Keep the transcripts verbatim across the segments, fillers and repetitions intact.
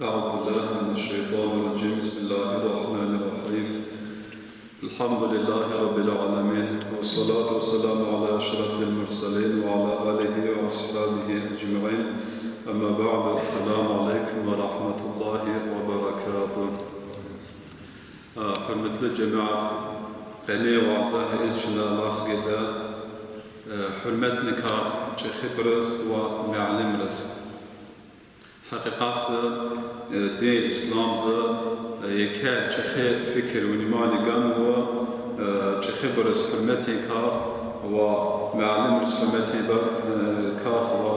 أعوذ بالله من الشيطان الرجيم. بسم الله الرحمن الرحيم. الحمد لله رب العالمين، والصلاة والسلام على أشرف المرسلين وعلى آله وأصحابه أجمعين. أما بعد، السلام عليكم ورحمة الله وبركاته. Гьуьрметли жемят, къенин ваза гьиз чна лагьиз гайитӀа, гьуьрметникай чӀехибуруз ва муаллимриз. Гьакъикъатда, дин исламда еке чӀехи фикир, внимание ганва чӀехибуруз гьуьрметрикай ва муаллимриз гьуьрметрикай ва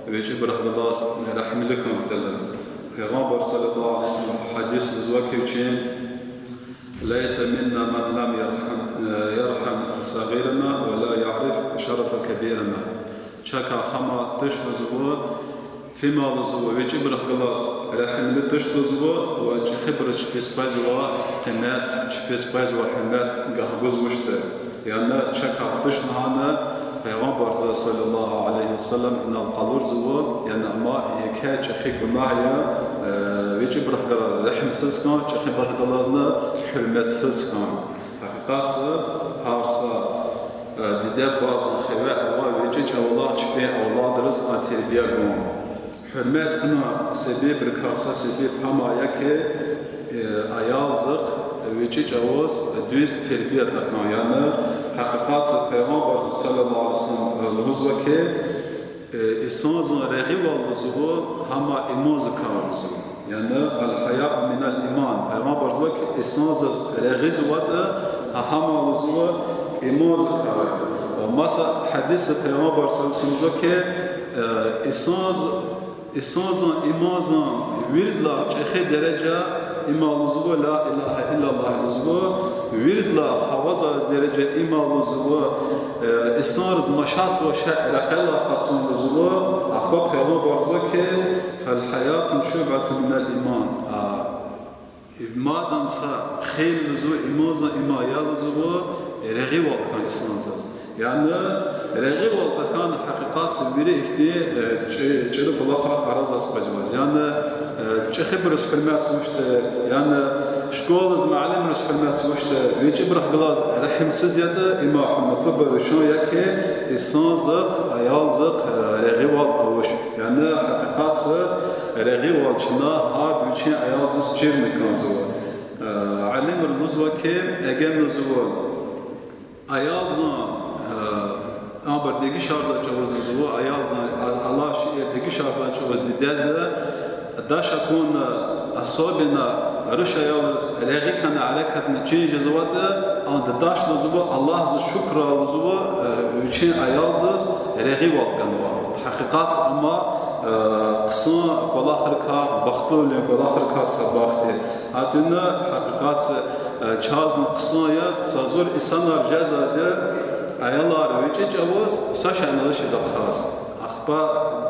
вичӀибурухъ галаз регьимлу хьун патал. Пайгъамбар صلى الله عليه وسلم гьадисда лугьузва хьи: ليس منا من لم يرحم، يرحم صغيرنا ولا يعرف شرف كبيرنا. Чакай гьам туш лугьузва, фим лугьузва, вичӀибурухъ галаз регьимлу туш лугьузва ва чӀехибуруз чпиз къвезвай къимет, чпиз къвезвай гьуьрмет гагь гузвачтӀа. Яни чакай туш лагьана, Пайгъамбарза صلى الله عليه وسلم инал къалурзава, яни ам еке чӀехи гунагь я, вичӀибурухъ галаз регьимсуз хьун, чӀехибурухъ галазни гьуьрметсуз хьун. Гьакъикъатда, гьар са диде-бубадин хиве ава вичӀи чӀавалай чпин авладриз а тербия гун. Гьуьрмет авуна себебрикай са себеб гьам я хьи, аялдихъ, вичӀи чӀавуз дуьз тербия тахьун. Яни гьакъикъатда Пайгъамбарза صلى الله عليه وسلم лугьузва хьи, инсандин регъуьвал лугьузва гьам имандикай я лугьузва. Яни الحياء من الإيمان. Пайгъамбарза лугьузва хьи, инсандиз регъуьзватӀа, гьам лугьузва имандикай я. Ва маса гьадисда Пайгъамбар صلى الله عليه وسلم лугьузва хьи, инсандиз, инсандин имандин виридалай чӀехи дережа им я лугьузва, لا إله إلا الله лугьузва, виридалай гьаваза дережа им я лугьузва, инсанриз машатзавай шей рекьелай къачун лугьузва, ахпа Пайгъамбарза лугьузва хьи, فالحياء شعبة من الإيمان. Имандин са хил лугьузва, имандин им я лугьузва, регъуьвал хьун инсандиз. Яни регъуьвал тахьана гьакъикъатда вири ихьтин чӀи-, чӀуру кӀвалахар арадиз къвезвай. Яни чӀехибуруз гьуьрметзавачтӀа, яни школадиз муаллимриз гьуьрметзавачтӀа, вичӀибурухъ галаз регьимсуз ятӀа, им, гьуьрметлубур, вуч я хьи, инсандихъ, аялдихъ регъуьвал авач. Яни гьакъикъатда регъуьвал чна гьар вичин аялдиз чирна кӀанзава. Алимри лугьузва хьи, эгер лугьузва, аялдин, абур дегишарзавай чӀавуз лугьузва, аялдин, а-, алай шейэр дегишарзавай чӀавуз дидеди, даш акуна, особенно руш аялриз регъуь хьана гьерекатна чин жезватӀа, а дидеди лугьузва, Аллагьдиз шукур лугьузва, вичин аялдиз регъуьвал ганва. Гьакъикъатда ам хъсан кӀвалахрикай, бахтлувилин кӀвалахрикай са бахт я. Гьа ина гьакъикъатда чазни хъсан я, са зур инсанар жезвайди я, аялар вичӀи чӀавуз са шейни алачиз ахъайиз. Ахпа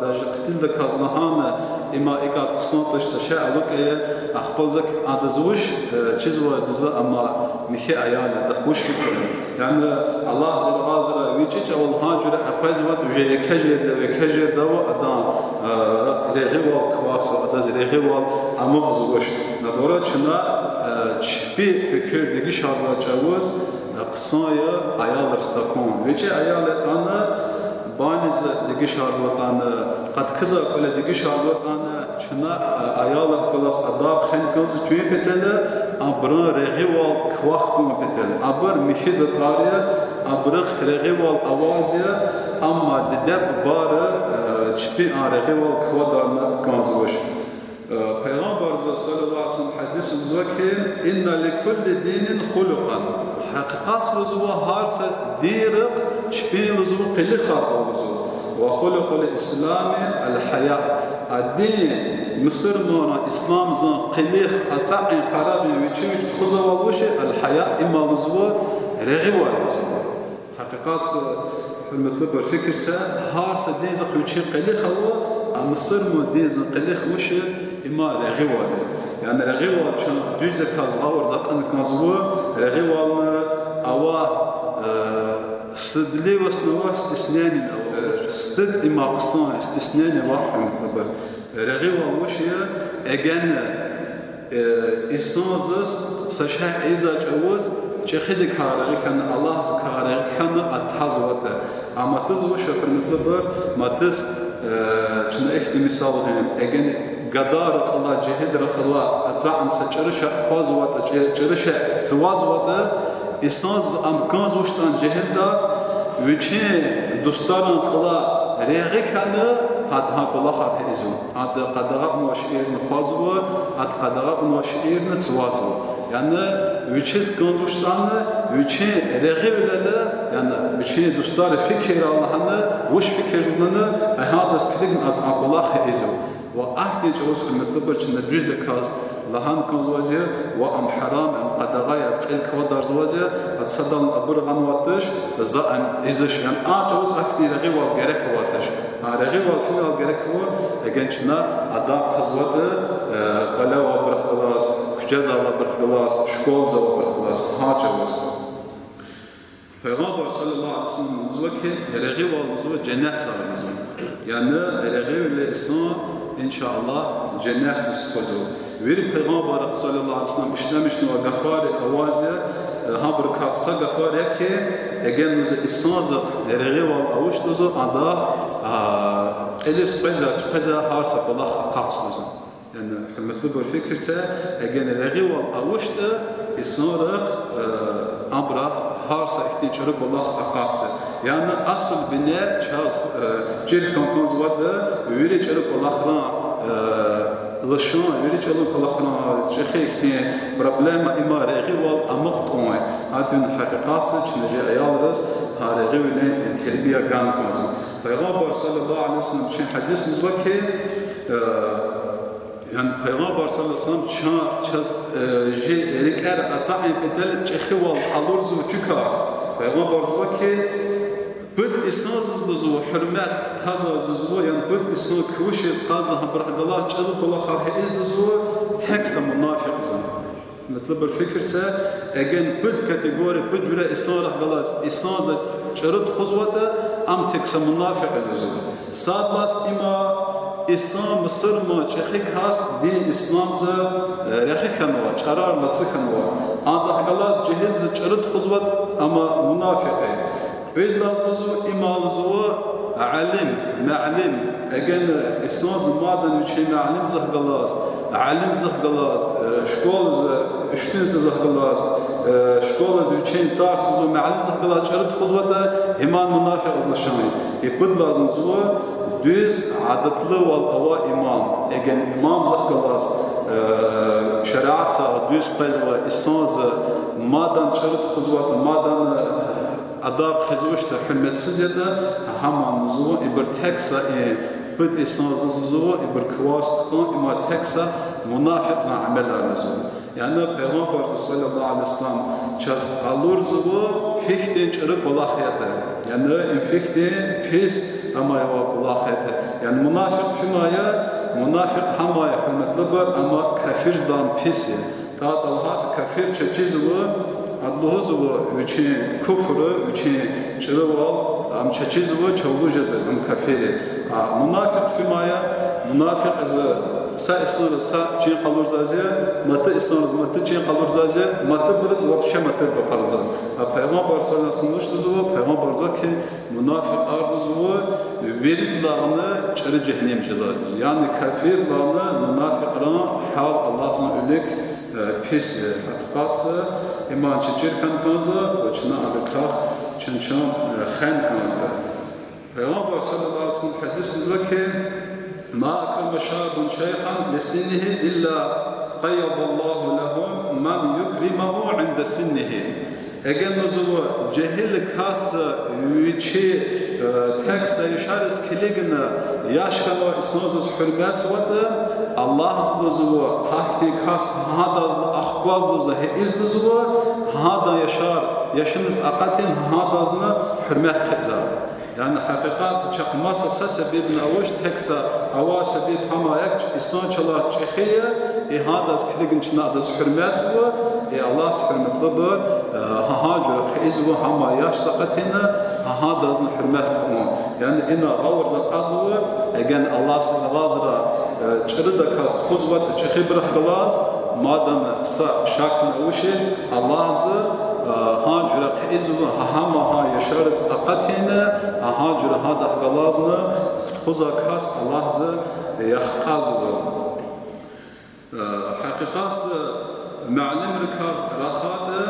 даже хъуьтуьлдаказ лагьана, им икӀ хъсан туш, са шей алукӀ ая, ахпа лугьузва хьи, адаз вуч чизвайди лугьузва, амма михьи аял я, адахъ вуч хьухь? Яни Аллагьди рази я, вичӀи чӀавал гьа жуьре акъвазватӀа, уже еке жерде, еке жерде ава, адан регъуьвал квахьзава, адаз регъуьвал амукьзавач. Наоборот, чна чпи пекер дегишарзавай чӀавуз хъсан я аялриз такун. ВичӀи аял ятӀани, баняда дегишарзаватӀани, къаткизай кӀвале дегишарзаватӀани, чна аялрихъ галаз адаб хвена кӀанзава чун патал, абурун регъуьвал квахь тавун патал. Абур михьи затӀар я, абурухъ регъуьвал аваз я, амма диде-бубайри чпин а регъуьвал квадарна кӀанзавач. Пайгъамбарза صلى الله عليه وسلم гьадисда лугьузва хьи, إن لكل دين خلقا. Гьакъикъатда лугьузва, гьар са динрихъ чпин лугьузва къилихар ава лугьузва. وخلق الإسلام الحياء. А дин, мусурманрин, исламдин къилих, ацукьун, къарагъун вичи вич тухузвайвал вуч я, الحياء, им я лугьузва, регъуьвал я лугьузва. Гьакъикъатда, гьуьрметлубур, фикир це, гьар са диндихъ вичин къилих ава, а мусурман диндин къилих вуч я, им регъуьвал я. Яни регъуьвал чун дуьздаказ гъавурда акьуна кӀанзава, регъуьвални ава, стыдливостни ава, стеснениени ава. Стыд им хъсан я, стеснение ваъ, гьуьрметлубур. Регъуьвал вуч я? Эгена, э, инсанзаз са шей ийизвай чӏавуз чӏехидикай регъуь хьана, Аллагьдикай регъуь хьана ада тазватӏа. Амма туш вуч я, гьуьрметлубур, матуш, э, чна ихьтин мисал гъин, эгена гадайрин кьилай, жегьилрин кьилай ацукьна са чӏуру шей хъвазватӏа, чӏе-, чӏуру шей цвазватӏа, инсанзаз ам кӏанзавачтӏани жегьилдаз, вичин дустарин кьилай регъуь хьана, гьада гьа кӏвалахар ийизва. Ада къадагъа авунвай шейэрни хъвазва, ада къадагъа авунвай шейэрни цвазва. Яни вичиз кӏанзавачтӏани, вичин регъуьвилелди, яни вичин дустарин фикирдалди лагьана, вуч фикирзаватӏани, гьадаз килигна ада а кӏвалах ийизва. Ва ахьтин чӏавуз, гьуьрметлубур, чна дуьздаказ лагьана кӏанзавайди я, ва ам гьарам, ам къадагъа я, кьил квадарзавайди я, ада садални абур гъанвайди туш, за ам ийизвач, яни а чӏавуз ахьтин регъуьвал герек авайди туш. А регъуьвал финал герек ава, эгена чна адаб кьазватӏа, э, кӏвале авайбурухъ галаз, куьчезвайбурухъ галаз, школадиз авайбурухъ галаз, гьа чӏавуз. Пайгъамбар صلى الله عليه وسلم лугьузва хьи, регъуьвал лугьузва женнетсар лугьузва. Яни регъуьвиле инсан, إن شاء الله, женнетдиз тухузва. Вири пайгъамбаррихъ صلى الله عليه وسلم ишлемишнавай гафар авазва, э, гьабурукай са гафар я хьи, эгена лугьузва инсанзахъ регъуьвал авуч лугьузва, адахъ, а, кьилиз къвезвай, къвезвай гьар са кӏвалах акъатзава лугьузва. Яни, гьуьрметлубур, фикир це, эгена регъуьвал авучтӏа, инсанрихъ, э, абурухъ гьар са ихьтин чӏуру кӏвалах акъатзава. Яни асул бине чаз, э, чир хьана кӏанзаватӏа, вири чӏуру кӏвалахрин, э, лишан, вири чӏуру кӏвалахрин чӏехи ихьтин проблема им я регъуьвал амукьун. Гьадан гьакъикъатда чна чи аялриз гьа регъуьвилин тербия гана кӏанзава. Пайгъамбар صلى الله عليه وسلم вичин гьадисда лугьузва хьи, э, яни Пайгъамбар صلى الله عليه وسلم ча-, чаз, э, чи рикӏер ацукьун патал чӏехивал къалурзава чуькай. Пайгъамбар лугьузва хьи, пуд инсанзаз лугьузва гьуьрмет тазва лугьузва, яни пуд инсан квачиз, къазни гьабурухъ галаз чӏуру кӏвалахар ийиз лугьузва, тек са мунафикьзан. Гьуьрметлубур, фикир це, эгена пуд категория, пуд жуьре инсанрихъ галаз инсанзаз чӏуру тухузватӏа, ам тек са мунафикь я лугьузва. Сад лагьайди им я, инсан, мусурман чӏехи кас дин исламдиз, э, регъуь хьанва, чӏарар лацу хьанва. Адахъ галаз жегьилдиз чӏуру тухузватӏа, ам мунафикь я. Кьвед лагьайди лугьузва, им я лугьузва алим, муаллим, эгена инсанза мадан вичин муаллимзахъ галаз, алимзахъ галаз, э, школадиз, учительницадихъ галаз, э, школадиз вичин тарс гузвай муаллимзахъ галаз чӏуру тухузватӏа, им мунафикьзан лишан я. И пуд лагьайди лугьузва дуьз адетлувал авай имам, эгена имамзахъ галаз, э, шариатдин дуьз къвезвай инсанза мадан чӏуру тухузватӏа, мадан, э, адаб хуьзвачтӏа, гьуьрметсиз ятӏа, гьам лугьузва, ибур тек са, э, пуд инсанзаз лугьузва, ибур кваз тухун, им тек са мунафикьзан амал я лугьузва. Яни Пайгъамбар صلى الله عليه وسلم чаз къалурзава фихьтин чӏуру кӏвалах ятӏа. Яни им фихьтин пис амай авай кӏвалах ятӏа. Яни мунафикь фим я, мунафикь гьам я, гьуьрметлубур, ам кафирдални пис я. Тӏа лагьайтӏа кафир чаз чизва, ада лугьузва вичин куфр, вичин чӏурузвал, ам чаз чизва, чавуз жезва, ам кафир я. А мунафикь фим я, мунафикьза са инсанриз са чин къалурзавайди я, маса инсанриз маса чин къалурзавайди я, масабуруз вообще масабур къалурзавайди я. А Пайгъамбар صلى الله عليه وسلم вуч лугьузва, Пайгъамбар лугьузва хьи, мунафикьар лугьузва виридалайни чӏуру жегьеннемда жезвайди я. Яни кафирдалайни мунафикьрин гьал Аллагьдин вилик, э, пис я. Гьакъикъатда им чаз чир хьана кӏанзава, ва чна адакай чун-чун, э, хвена кӏанзава. Пайгъамбар صلى الله عليه وسلم гьадисда лугьузва хьи, ما أكرم شاب شيخا لسنه إلا قيض الله له من يكرمه عند سنه. Эгер лугьузва жегьил кас вичи, э, тек са яшариз килигна, яш хьанвай инсанзаз гьуьрметзаватӏа, Аллагьди лугьузва гьахьтин кас гьадазни ахкваз лугьузва, гьа ийиз лугьузва, гьадан яшар, яшамиш акъатин гьадазни гьуьрмет хъийизва. Яни гьакъикъатда чахъ маса са себебни авач, тек са авай себеб гьам я хьи, инсан чалай чӏехи я, и гьадаз килигна чна адаз гьуьрметзава, и Аллагьди, гьуьрметлубур, э, гьа жуьре хъийизва гьам яшдиз акъатин, гьадазни гьуьрмет хъувун. Яни ина гъавурда кьазва, эгер Аллагьди галазра чӀурудаказ тухузватӀа чӀехибурухъ галаз, мадни са шакни авачиз, Аллагьди гьа жуьре хъийизва, гьа гьама гьа яшариз акъатна, гьа жуьре гьадахъ галазни хтухузвай кас Аллагьди яхкьазва. Гьакъикъатда муаллимрикай рахайтӀа,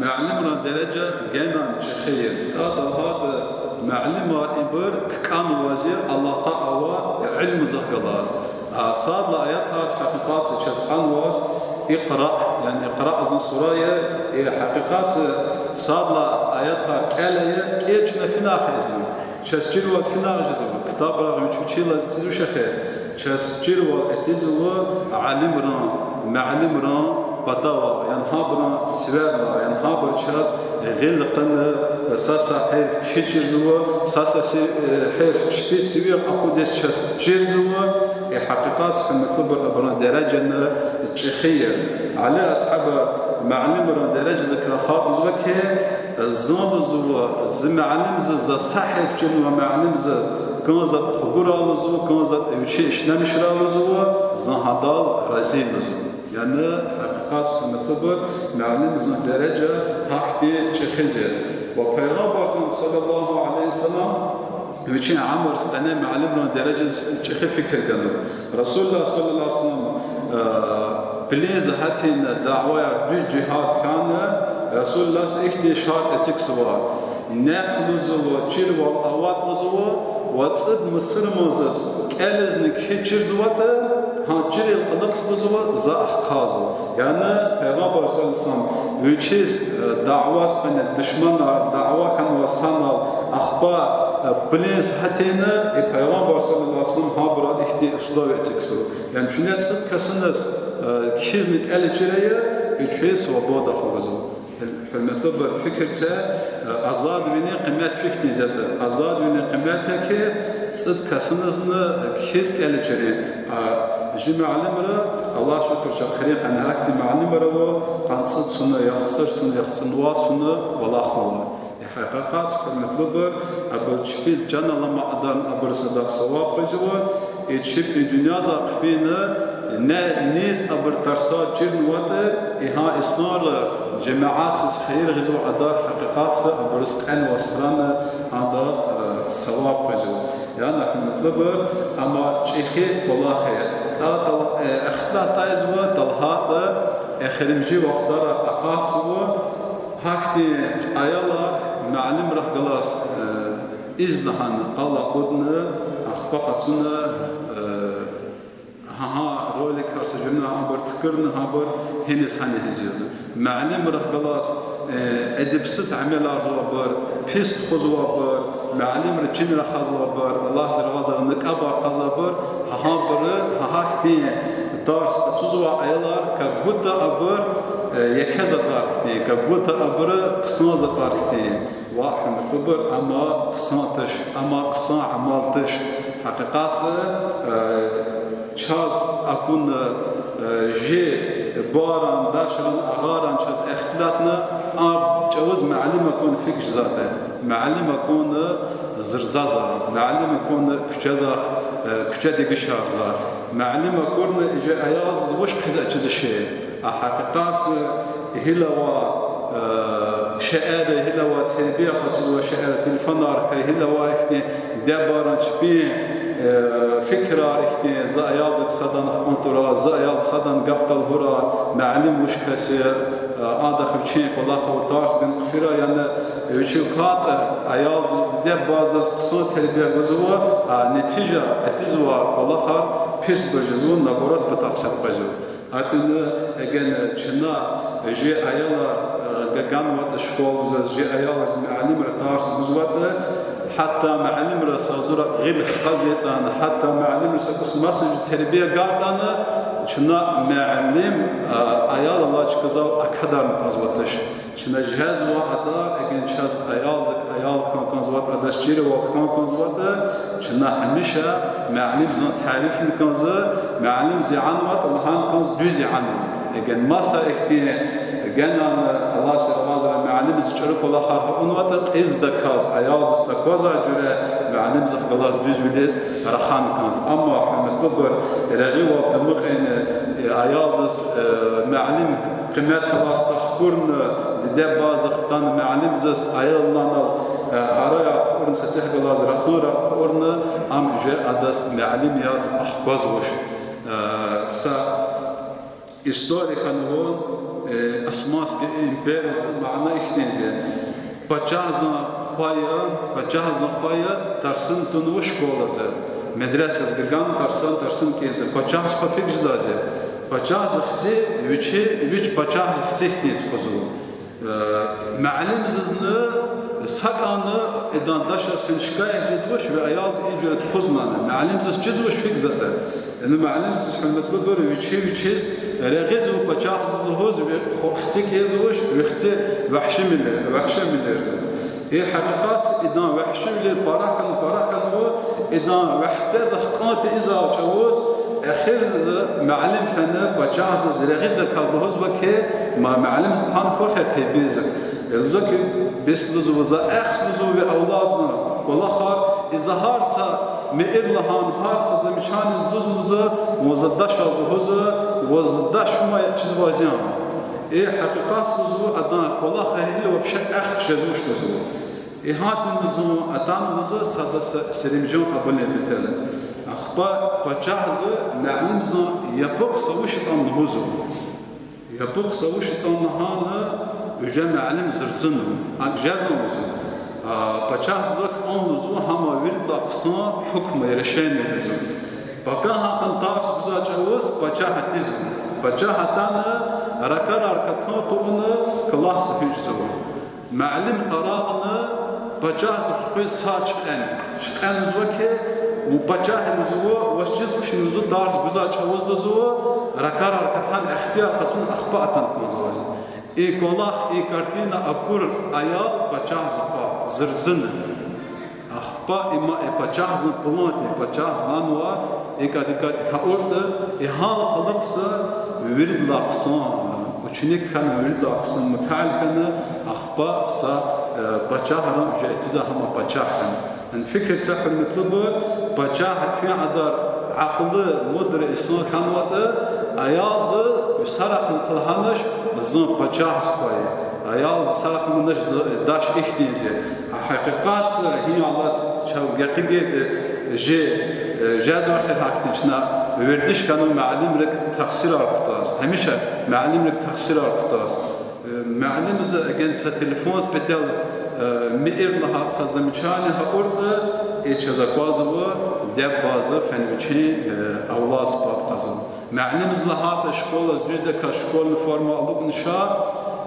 муаллимрин дережа генани чӀехи я. ТӀа-, талгьайтӀа муаллимар ибур кӀанваз я алакъа авай илимдихъ галаз. Садлагьай аятар гьакъикъатда чаз кӀанваз اقرأ, яни Икъраъ зун сура я, и гьакъикъатда садлагьай аятар кӀела я, кӀел чна финагъ ийизва. Чаз чирвал финагъ жезва, ктабра вич вичилаз эцигиз вуч ая, чаз чирвал этизва алимрин, муаллимрин патав, яни гьабурун сивяйрилай, яни гьабур чаз гъил хьана, саса гьерф кхьиз чирзава, саса си-, гьерф чпи сивяй акъудиз чаз чирзава, и гьакъикъатда, гьуьрметлубур, абурун дережани чӀехи я. Али асгьаба муаллимрин дережадикай халкьзава хьи, зун лугьузва, зи муаллимди, за са гьерф чирнавай муаллимди, кӀанзаватӀа хгурай лугьузва, кӀанзаватӀа вичи ишлемишрай лугьузва, зун гьадал рази я лугьузва. Яни гьакъикъатда, гьуьрметлубур, муаллимрин дережа гьахьтин чӀехиди я. Ва Пайгъамбарзан صلى الله عليه وسلم вичин уьмуьрдин къене муаллимрин дережадиз чӀехи фикир ганва. Расулуллагь صلى الله عليه وسلم пулуниз гьатна, даваяр, дуьз жигьад хьана, Расулуллагьди ихьтин шартӀ эцигзава: нек, лугьузва, чирвал аватӀа, лугьузва, ва цӀуд мусурмандиз кӀелизни кхьиз чирзаватӀа, гьа чирел кьулухъ, лугьузва, за ахкъазва. Яни Пайгъамбар صلى الله عليه وسلم вичиз даваяр къене душманар, дава хьанвай санал, ахпа пулуниз гьатна, и Пайгъамбар صلى الله عليه وسلم гьабурал ихьтин условие эцигзава. Яни чуьне цӀуд касуниз кхьизни кӀела чира ая, и чуьн свобода хьурзава. Гьуьрметлубур, фикир це, азадвилин къимет фикирдиз ятӀа. Азадвилин къимет я хьи, цӀуд касунизни кхьиз кӀела чирун. Чи муаллимри, Аллагь шукур, чахъ хуьруьн къене гьахьтин муаллимар ава, къанни цӀуд суна, яхцӀур суна, яхцӀурни вад суна кӀвалахнава. И гьакъикъатда, гьуьрметлубур, абур чпин чан алама адан абуруз садахъ саваб къвезва, и чпин дуьньядилай хъфин, ни-, низ абур тарсар чирнаватӀа, и гьа инсанри жемятдиз хийир гъизвай адар гьакъикъатда абуруз кьенвай сурани адахъ саваб къвезва. Яни, гьуьрметлубур, амма чӀехи кӀвалах я. ТӀа-, тӀа-, ихтилат ийизва, талгьайтӀа, эхиримжи вахтара акъатзава, гьахьтин аялар муаллимрихъ галаз из лагьана къал акъудна, ахпа къачуна, гьа-гьа роликар са жуьрена абур туькӀуьрна, гьабур гьиниз гьана ийизва. Муаллимрихъ галаз эдебсиз амаларзавайбур, пис тухузвайбур, муаллимрин чин рахазвайбур, Аллагьдиз рагъазрай накӀабар кьазвайбур, гьа-гьабуру, гьа-гьахьтин тарс къачузвай аялар, как будто абур еке затӀар хьтин, как будто абуру хъсан затӀар хьтин. Ва, гьуьрметлубур, амма хъсан туш, амма хъсан амал туш. Гьакъикъатда, чаз акуна, чи баран, дашаран, агъаран чаз ихтилатна, а чӀавуз муаллим акун фикӀ жезватӀа. Муаллим акуна зурзаза, муаллим акуна куьчезахъ, куьче дегишарза. Муаллим акурла чи аялдиз вуч хъийиз чизвачир? А гьакъикъатда гьиле авай шейэр, гьиле авай тербия къачузвай шейэр, телефонар хьайи, гьиле авай ихьтин диде-бубайрин чпин фикирар ихьтин, за аялдиз садан хъун тура, за аялдиз садан гаф талгьура, муаллим вуч кас я, адахъ вичин кӀвалах ава, тарс гун хъфира, яни вичив катӀа аялдиз, диде-бубадиз хъсан тербия гузва, а нетижа, этизвай кӀвалахар пис жезва, наоборот, патахъ седкъвезва. Гьатта эгер чна чи аялар ганватӀа школада, чи аялриз муаллимри тарс гузватӀа, гьатта муаллимри са зура гъил хкажзаватӀани, гьатта муаллимри са кӀус маса тербия гайитӀани, чна муаллим аял алай чкадал акадарна кӀанзаватӀа туш. Чна жезвай адар, эгер чаз аялдик аял хьун кӀанзаватӀа, адаз чирвал хьун кӀанзаватӀа, чна гьамиша муаллимдин тарифни кӀанзава, муаллимди янаватӀа лагьана кӀанзава дуьз янава. Эгер маса ихьтин Генани Аллагьди рази хьурай, муаллимди чӀуру кӀвалахар гьа авунватӀа, кьилдаказ, аялдиз таквазвай жуьре муаллимдихъ галаз дуьзвилиз рахун кӀанзава. Амма, гьуьрметлубур, регъуьвал тамукьайни, э, аялдиз, э, муаллим къимет аваз тахкурна, диде-бубадихъ атана муаллимдиз аял алай, э, гьараяр хъувурна, сад-садахъ галаз рахунар хъувурна, ам уже адаз муаллим яз ахквазвач. Э, са история хьанва, э, Османский империядин мана ихьтинди я. Пачагьдин хва я, пачагьдин хва я, тарсуна тунва школадиз, медресадиз гана тарсуна, тарсуна кӀелзава. Пачагьдин хва фикир жезвайди я. Пачагьди хци, вичи, вич пачагьдин хци хьтин тухузва. Э, муаллимдизни сакӀани идан дашаз фена шикаят жезвач, ви аялдиз и жуьре тухузвани. Муаллимдиз чизвач фикзатӀа. Яни муаллимдиз, гьуьрметлубур, вичи вичиз регъуьзва пачагьдиз лугьуз, ви хва-, хци кӀелзавач, ви хци вагьшивилер, вагьшивилерзава. И гьакъикъатда идан вагьшивилер пара хьана, пара хьанва, идан вагьтезахъ кӀанти изав чӀавуз, эхирза муаллим фена пачагьдиз регъуьзаказ лугьузва хьи, ма муаллимдиз пан квахьер тербиядиз. Э, лугьузва хьи, бес лугьузва, за эхз лугьузва ви авладдин кӀвалахар, и за гьар са мейир лагьана, гьар са замечаниедиз лугьузва, вун за дашаз лугьузва, ваз даш ман чизвайди я. Э, гьакъикъатда лугьузва, адан кӀвалах гьеле вообще эхз жезвач лугьузва. Э, гьатта лугьузва, атана лугьузва, сада са серенжем кьабулна патал. Ахпа пачагьди муаллимдин япухъ са вуч ятӀани лугьузва. Япухъ са вуч ятӀани лагьана, уже муаллим зурзун, акӀ жезва лугьузва. А, пачагьдиз лугьузва, гьам виридалай хъсан гьукум я, решение лугьузва. Пакагьан тарс гузвай чӀавуз пачагь атизва. Пачагь атана, ракӀарар катун тавуна, класс хуьзва. Муаллим къарагъна, пачагьдиз хкиз са чкӀен. ЧкӀен лугьузва хьи, вун пачагь я лугьузва, ваз чизвачни лугьузва, тарс гузвай чӀавуз лугьузва, ракӀарар катун ихтияр къачуна, ахпа атана кӀанзава. И кӀвалах, и картина акур аял пачагьдин хва, зурзун. Ахпа има и пачагьдин план тир, пачагьди лагьанва, икӀ-икӀ гьавуртӀа, и гьал къалахъзава виридалай хъсан, ученик хьана виридалай хъсан, мутаалим хьана, ахпа са, э, пачагьрин уже этизвай гьам пачагь хьана. Яни фикир це, гьуьрметлубур, пачагь хьайитӀа, акьуллу, мудрый инсан хьанватӀа, аялдиз садрани лагьанач, зун пачагьдин хва я. Аялдиз садрани лагьанач, зи даш ихьтинди я. А гьакъикъатда гьи алад чав гекъигайтӀа, жи, э, жезва хьи гьахьтин, чна вердиш хьанва муаллимрик тахсирар кутаз. Гьамиша муаллимрик тахсирар кутаз. Э, муаллимди эгер са телефондин патал, э, мейир лагьай са замечание гьавуртӀа, э, чаз аквазва диде-бубади фена вичин, э, авладдин паб кьазва. Муаллимди лагьайтӀа школадиз дуьздаказ школьный форма алукӀна ша,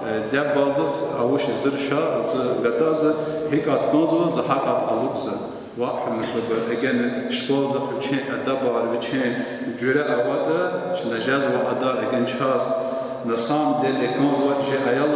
э, диде-бубадиз авуш зур ша, зи гада, зи гьикӀ кӀанзава, за гьакӀ алукӀзава. Ва, гьуьрметлубур, эгер школадиз вичин адабар, вичин жуьре аватӀа, чна жезва ада, эгер чаз на самом деле кӀанзавай жи аял,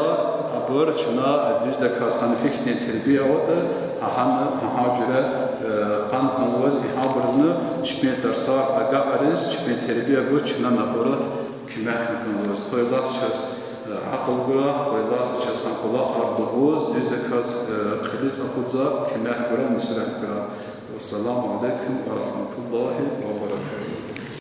абур чна дуьздаказ гьана фикирдин тербия аватӀа, гьана, гьа жуьре, э, кӀан кӀанзава, и гьабурузни чпин тарсар агакьариз, чпин тербия гуз чна набурат куьмек кӀанзава. Хъвайлаз чаз, э, акьул гурай, хъвайлаз чаз гьа кӀвалахар дугъуз, дуьздаказ, э, кьилиз акъудзавай куьмек гурай, нусрет гурай. والسلام عليكم ورحمة الله وبركاته.